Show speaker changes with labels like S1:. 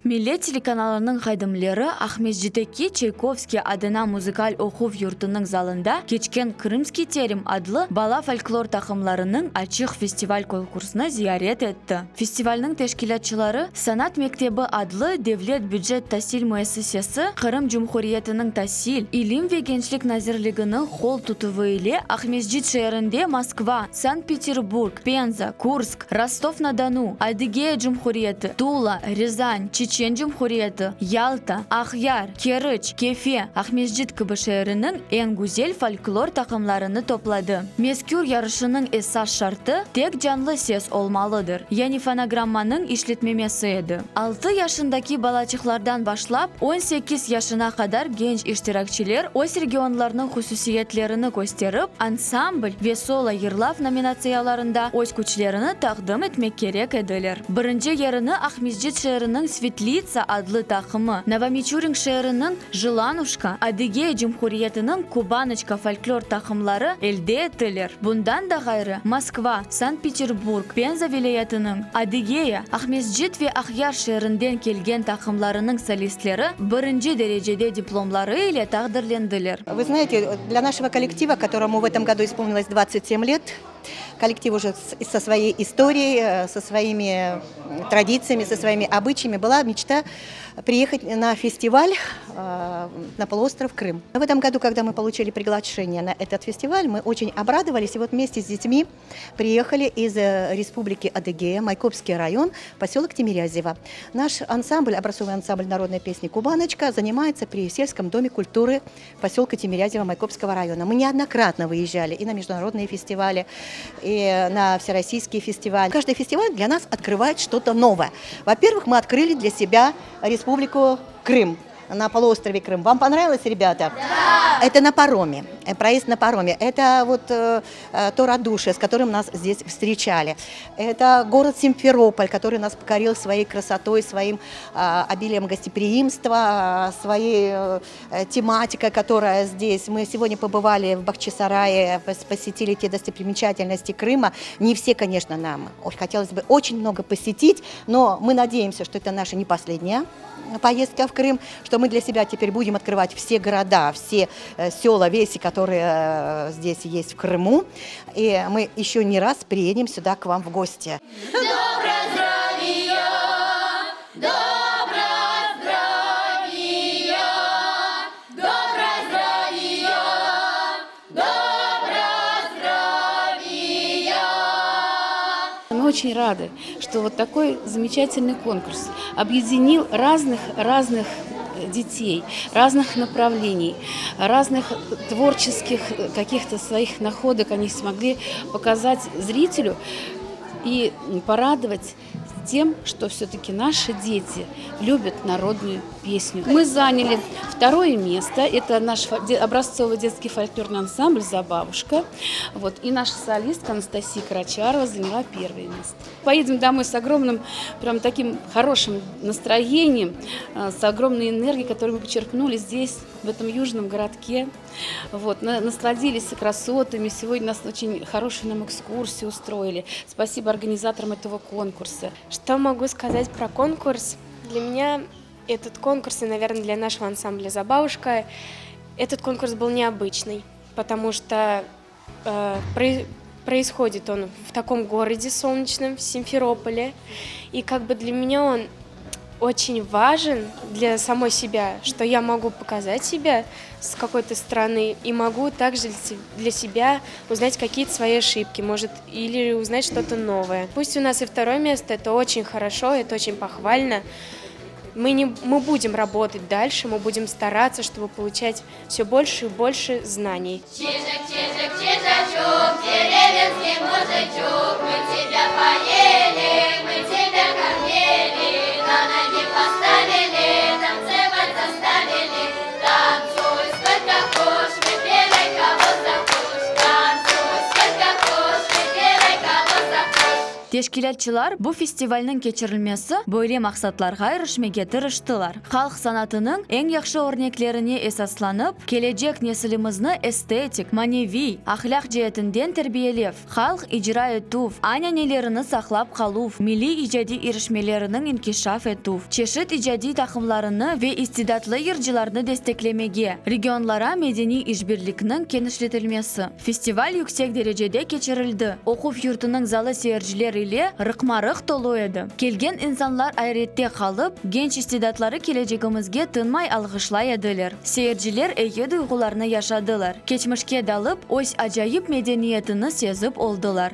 S1: Millet telekanalınıñ hadimleri Aqmescitteki Çaykovskiy adına muzıkal oquv yurtunıñ zalında keçken Krımskiy terem adlı bala folklor taqımlarınıñ açıq festival konkursını ziyaret etti. Festivalniñ teşkilâtçıları Sanat mektebi adlı devlet bücet tasil müessisesi Qırım Cumhuriyetiniñ Tasil, ilim ve gençlik nazirliginiñ qol tutuvı ile Aqmescit şeerinde Moskva, Sankt-Peterburg, Penza, Kursk, Rostov-na-Donu, Adıgeya Cumhuriyeti, Tula, Râzan, Çeçen Cumhuriyeti, Yalta, Aqyar, Keriç, Kefe, Aqmescit kibi şeeriniñ eñ güzel folklor taqımlarını topladı. Mezkür yarışınıñ esas şartı, tek canlı ses olmalıdır, yani fonogrammanıñ işletmemesi edi. Altı yaşındaki balaçıqlardan başlap 18 yaşına qadar genç iştirakçiler öz regionlarınıñ hususiyetlerini kösterip, ansambl ve solo yırlav nominatsiyalarında öz küçlerini taqdim etmek kerek ediler. Birinci yerini Aqmescit şeeriniñ Svetlitsa adlı taqımı, Novomiçurin şeeriniñ Jılanuşka, Adıgeya Cumhuriyetiniñ Kubanoçka folklor taqımları elde ettiler. Bundan da ğayrı, Moskva, Sankt-Peterburg, Penza vilâyetiniñ, Adıgeya, Aqmescit ve Aqyar şeerinden kelgen taqımlarınıñ solistleri birinci derecede diplomları ile taqdirlendiler.
S2: Вы знаете, для нашего коллектива, которому в этом году исполнилось 27 лет, коллектив уже со своей историей, со своими традициями, со своими обычаями, была мечта приехать на фестиваль на полуостров Крым. В этом году, когда мы получили приглашение на этот фестиваль, мы очень обрадовались. И вот вместе с детьми приехали из республики Адыгея, Майкопский район, поселок Тимирязево. Наш ансамбль, образцовый ансамбль народной песни «Кубаночка» занимается при сельском доме культуры поселка Тимирязево Майкопского района. Мы неоднократно выезжали и на международные фестивали, и на всероссийские фестивали. Каждый фестиваль для нас открывает что-то новое. Во-первых, мы открыли для себя Республику Крым на полуострове Крым. Вам понравилось, ребята? Да! Это на пароме, проезд на пароме. Это вот э, то радушие, с которым нас здесь встречали. Это город Симферополь, который нас покорил своей красотой, своим э, обилием гостеприимства, своей э, тематикой, которая здесь. Мы сегодня побывали в Бахчисарае, посетили те достопримечательности Крыма. Не все, конечно, нам хотелось бы очень много посетить, но мы надеемся, что это наша не последняя поездка в Крым, что мы для себя теперь будем открывать все города, все села, веси, которые здесь есть в Крыму. И мы еще не раз приедем сюда к вам в гости.
S3: Добро здравия, добро здравия, добро здравия, добро здравия.
S4: Мы очень рады, что вот такой замечательный конкурс объединил разных-разных детей, разных направлений, разных творческих каких-то своих находок они смогли показать зрителю и порадовать тем, что все-таки наши дети любят народную песню. Мы заняли второе место. Это наш образцовый детский фольклорный ансамбль «Забавушка». Вот. И наша солистка Анастасия Карачарова заняла первое место. Поедем домой с огромным, прям таким хорошим настроением, с огромной энергией, которую мы почерпнули здесь, в этом южном городке. Вот, насладились красотами. Сегодня нас очень хорошую нам экскурсию устроили. Спасибо организаторам этого конкурса.
S5: Что могу сказать про конкурс? Для меня этот конкурс, и, наверное, для нашего ансамбля «Забавушка», этот конкурс был необычный, потому что э, происходит он в таком городе солнечном, в Симферополе. И как бы для меня он очень важен для самой себя, что я могу показать себя с какой-то стороны и могу также для себя узнать какие-то свои ошибки, может, или узнать что-то новое. Пусть у нас и второе место, это очень хорошо, это очень похвально. Мы, не, мы будем работать дальше, мы будем стараться, чтобы получать все больше и больше знаний.
S3: Чижик, чижик, чижачок, деревенский мужичок, мы тебя поели, мы тебя кормили, на ноги поставили, танцевать заставили. Танцуй, сколько хочешь, выбирай, кого захочешь, танцуй, сколько хочешь, выбирай, кого захочешь.
S1: Teşkilâtçılar bu festivalniñ keçirilmesi böyle maqsatlarğa irişmege tırıştılar, halq sanatınıñ eñ yahşı örneklerine esaslanıp, kelecek nesilimizni estetik, maneviy, ahlâq ceetinden terbiyelev, Halq icra etüv, ananelerini saqlap qaluv, milliy icadiy irişmeleriniñ inkişaf etüv, çeşit icadiy taqımlarını ve istidatlı yırcılarnı desteklemege, regionlara medeniy işbirlikniñ kenişletilmesi. Festival yüksek derecede keçirildi, oquv yurtunıñ zalı seyirciler ile rıqma-rıq tolu edi. Kelgen insanlar ayrette qalıp, genç istidatları kelecegimizge tınmay alğışlay ediler. Seyirciler eyi duyğularnı yaşadılar, keçmişke dalıp, öz acayip medeniyetini sezip oldılar.